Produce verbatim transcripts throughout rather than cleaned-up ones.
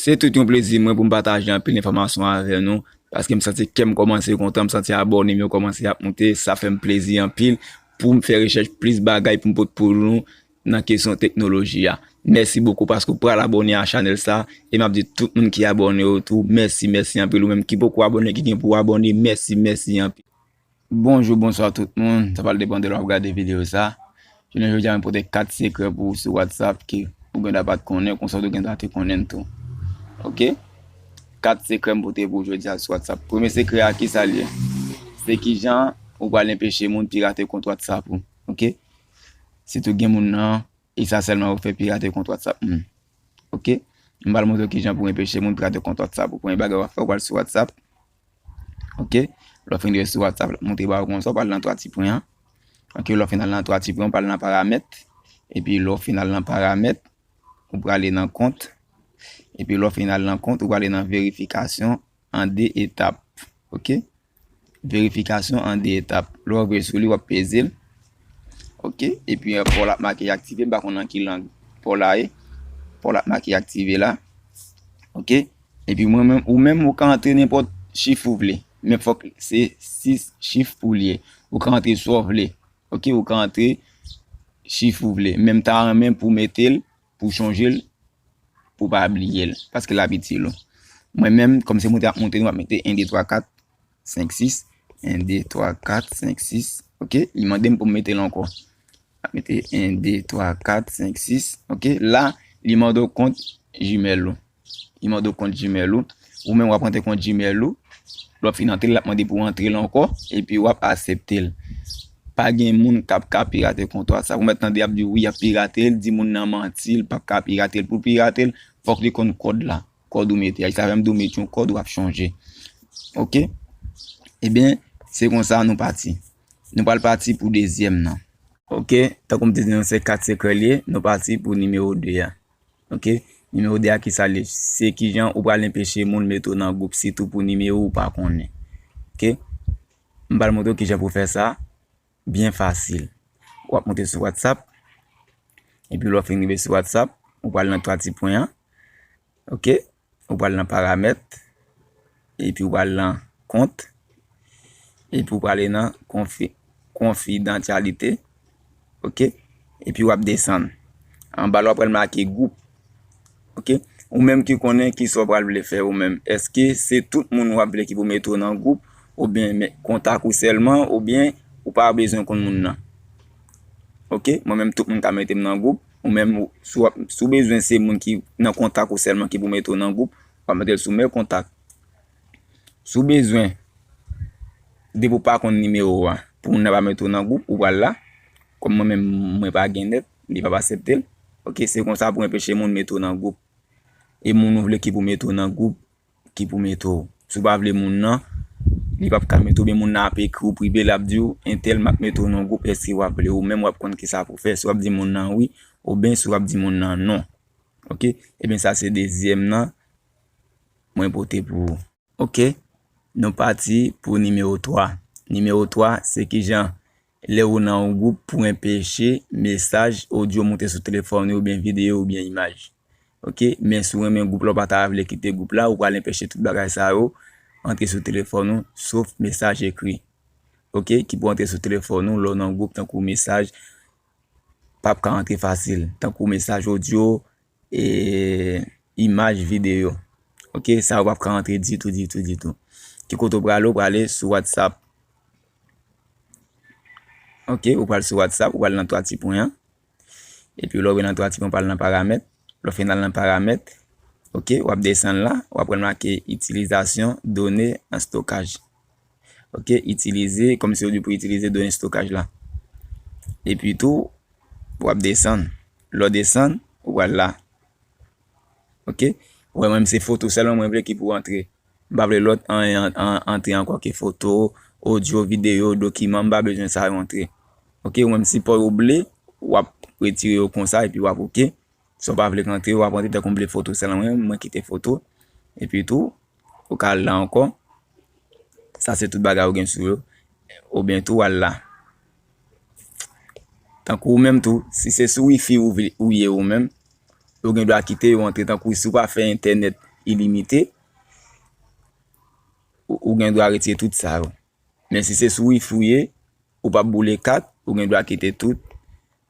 Se tout yon plezi mwen pou m pataje anpil enfòmasyon avè nou, paske m santi kè m kòmanse kontan, m santi abòne m yo kòmanse ap moute, sa fè m plezi anpil pou m fè rechèch plis bagay pou m pote pou nou nan kesyon teknoloji a. Mèsi bokou paske w pral abòne a chanèl sa, e m ap di tout moun ki abòne yo tou, mèsi, mèsi anpil. Ou menm ki poko abòne, ki gen pou abòne, mèsi, mèsi anpil. Bonjou, bonswa tout moun. Sa pral depann de lè w ap gade videyo sa. Jounen jodi a, mwen pote kat sekrè pou ou sou WhatsApp ke ou gen dwa pa t konnen, konsa tou gen dwa te konnen l tou. Oke? Kat sekrè m pote pou ou jodi a sou WhatsApp. Premye sekrè a, ki sa l ye? Se kijan ou pral enpeche moun pirate kont WhatsApp ou. Oke? Sitou gen moun nan, e sa sèlman yo fè pirate kont WhatsApp moun. Oke? M pral montre w kijan pou enpeche moun pirate kont WhatsApp ou. Premye bagay w ap fè, w pral sou WhatsApp. Oke? Lè w fin rive sou WhatsApp, l ap montre ba w konsa, w pral nan twa ti pwen an. Oke, lè w fin al nan twa ti pwen, w pral nan paramèt. Epi lè w fin al nan paramèt, ou prale nan kont. Epi lè w fin al nan kont, ou prale nan verifikasyon an de etap. Oke? Verifikasyon an de etap. Lè w rive sou li, w ap peze l. Oke? Epi, eh, pa w la ap make aktive, m pa konn nan ki lang pa w la ye. Pa w la ap make aktive la. Oke? Epi mwen menm, ou menm, ou ka antre nenpòt chif ou vle. Men fòk se sis chif pou l ye. Ou ka antre sa w vle. Oke, ou ka antre chif ou vle. Men m ta renmen pou w mete l, pou w chonje l, pou w pa bliye l. Paske l ap itil ou. Mwen menm, kòm se monte ap monte, nou ap mete en, de, twa, kat, senk, sis. En, de, twa, kat, senk, sis. Oke, li mande m pou m mete l ankò. Ap mete en, de, twa, kat, senk, sis. Oke, la, li mande w kont Gmail ou. Li mande w kont Gmail ou. Ou menm w ap antre kont Gmail ou. Lè w fin antre l, l ap mande pou w antre l ankò. Epi w ap aksepte l. Pa gen moun k ap ka pirate kont WhatsApp. Ou mèt tande y ap di wi, y ap pirate l, di moun nan manti, l p ap ka pirate l. Pou l pirate l, fòk li konn kòd la. Kòd ou mete a. Sa fè m di w met yon kòd, w ap chonje. Oke? Ebyen, se konsa nou pati. Nou pral pati pou dezyèm nan. Oke, tankou m te di nou, se kat sekrè l ye, nou pati pou nimewo de a. Oke, nimewo de a ki sa l ye? Se kijan ou pral enpeche moun mete w nan gwoup, sitou pou nimewo ou pa konnen. Oke, m pral montre w kijan pou w fè sa, byen fasil. W ap monte sou WhatsApp, epi lè w fin rive sou WhatsApp, ou pral nan twa ti pwen an. Oke, ou pral nan paramèt, epi ou pral nan kont, epi ou prale nan konfi-, konfidansyalite, oke, epi w ap desann. Anba la, w ap wè l make gwoup, oke. Ou menm ki konnen kisa w pral vle fè ou menm. Èske se tout moun w ap vle ki pou mete w nan gwoup, oubyen men kontak ou sèlman, oubyen ou pa bezwen konn moun nan? Oke, mwen menm tout moun ka mete m nan gwoup. Ou menm, ou, si w ap, si w bezwen se moun ki nan kontak ou sèlman ki pou mete w nan gwoup, w ap mete l sou mè kontak. Si w bezwen, depi w pa konn nimewo a, pou moun nan pa mete w nan gwoup, ou pral la. Kòm mwen menm, mwen pa gen nèt, li p ap aksepte l. Oke, se konsa pou enpeche moun mete w nan gwoup. E moun ou vle ki pou mete w nan gwoup, ki pou mete w. Si w pa vle moun nan, li p ap ka mete w, oubyen moun nan ap ekri w prive, l ap di w, entèl m ap mete w nan gwoup, èske w ap vle? Ou menm w ap konn kisa pou w fè, si w ap di moun nan wi, oubyen si w ap di moun nan non. Oke? Ebyen, sa se dezyèm nan mwen pote pou ou. Oke? Nou pati pou nimewo twa. Nimewo twa, se kijan lè ou nan yon gwoup pou enpeche mesaj odyo moute sou telefòn ou, oubyen videyo, oubyen imaj. Oke, men si w renmen gwoup la, ou pa ta vle kite gwoup la, ou pral enpeche tout bagay sa yo antre sou telefòn ou, sof mesaj ekri. Oke, ki pou antre sou telefòn ou, lè w nan gwoup, tankou mesaj, p ap ka antre fasil. Tankou mesaj odyo, e, imaj, videyo. Oke, sa yo p ap ka antre ditou, ditou, ditou. Ki kote w prale? Ou prale sou WhatsApp. Oke, ou pral sou WhatsApp, ou pral nan twa ti pwen an. Epi lè w rive nan twa ti pwen, w pral nan paramèt. Lè w fin al nan paramèt, oke, w ap desann la, w ap wè l make itilizasyon done an estokaj. Oke, itilize, kòmsi yo di pou itilize done estokaj la. Epi tou, w ap desann. Lè w desann, ou pral la. Oke? Ou wè, mwen menm se foto sèlman mwen vle ki pou antre. M pa vle lòt an, an, an, antre ankò ke foto, odyo, videyo, dokiman, m pa bezwen sa yo antre. Oke? Ou menm si pa w ble, w ap retire yo konsa epi w ap oke. Si w pa vle k antre, w ap antre tankou m vle foto sèlman mwen, mwen kite foto. Epi tou, ou ka al la ankò. Sa se tout bagay ou gen sou yo. Oubyen tou, w al la. Tankou ou menm tou, si se sou wifi ou vle, ou ye ou menm, ou gen dwa kite yo antre. Tankou si w pa fè entènèt, ilimite, ou, ou gen dwa retire tout sa yo. Men si se sou wifi w ye, ou p ap boule kat, ou gen dwa kite tout,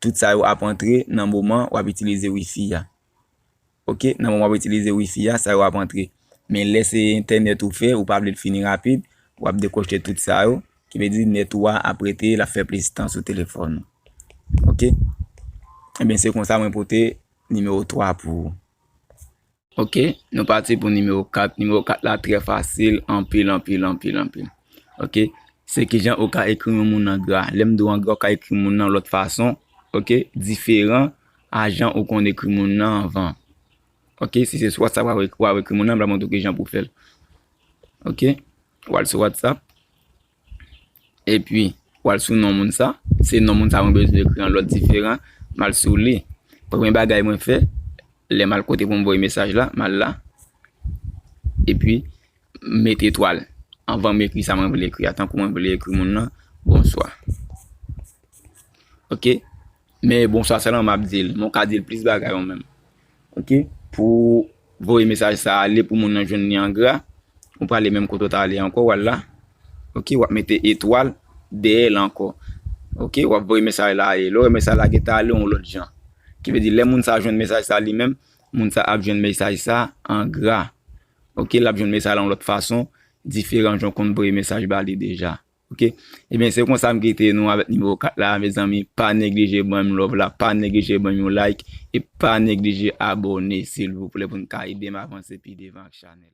tout sa yo ap antre nan moman w ap itilize wifi a. Ok, nan moman w ap itilize wifi a, sa yo ap antre. Men lè se entènèt ou fè, ou pa vle l fini rapid, w ap dekwoche tout sa yo, ki vle di nèt ou a ap rete, l ap fè plis tan sou telefòn ou. Ok? Ebyen, se konsa mwen pote nimewo twa pou ou. Ok, nou pati pou nimewo kat. Nimewo kat la trè fasil, anpil, anpil, anpil, anpil. Ok, se kijan ou ka ekri yon moun an gra. Lè m di w an gra, ou ka ekri moun nan lòt fason, ok, diferan a jan ou konn ekri moun nan anvan. Ok, si se sou WhatsApp w ap ek-, w ap ekri moun nan, m pral montre w kijan pou w fè l. Ok, w al sou WhatsApp. Epi, w al sou non moun sa. Se non moun sa mwen bezwen ekri an lòt diferan. M al sou li. Premye bagay mwen fè, lè m al kote pou m voye mesaj la, m al la. Epi, m met etwal. Anvan m ekri sa mwen vle ekri a, tankou mwen vle ekri moun nan, bonswa. Ok? Men bonswa sèlman m ap di l. Men w ka di l plis bagay ou menm. Ok? Pou voye mesaj sa ale, pou moun nan jwenn li an gra, ou prale menm kote w t ale ankò, w al la. Ok? W ap mete etwal dèyè l ankò. Ok? W ap voye mesaj la ale. Lè w wè mesaj la gentan ale yon lòt jan. Ki vle di, lè moun sa jwenn mesaj sa li menm, moun sa ap jwenn mesaj sa an gra. Ok? L ap jwenn mesaj la yon lòt fason, diferan jan w konn voye mesaj ba li deja. Ok? Ebyen, se konsa m kite nou avèk nimewo kat la, mezanmi. Pa neglije ban m love la, pa neglije ban m yon like, e pa neglije abòne, silvouplè, pou n ka ede m avanse pi devan ak chanèl.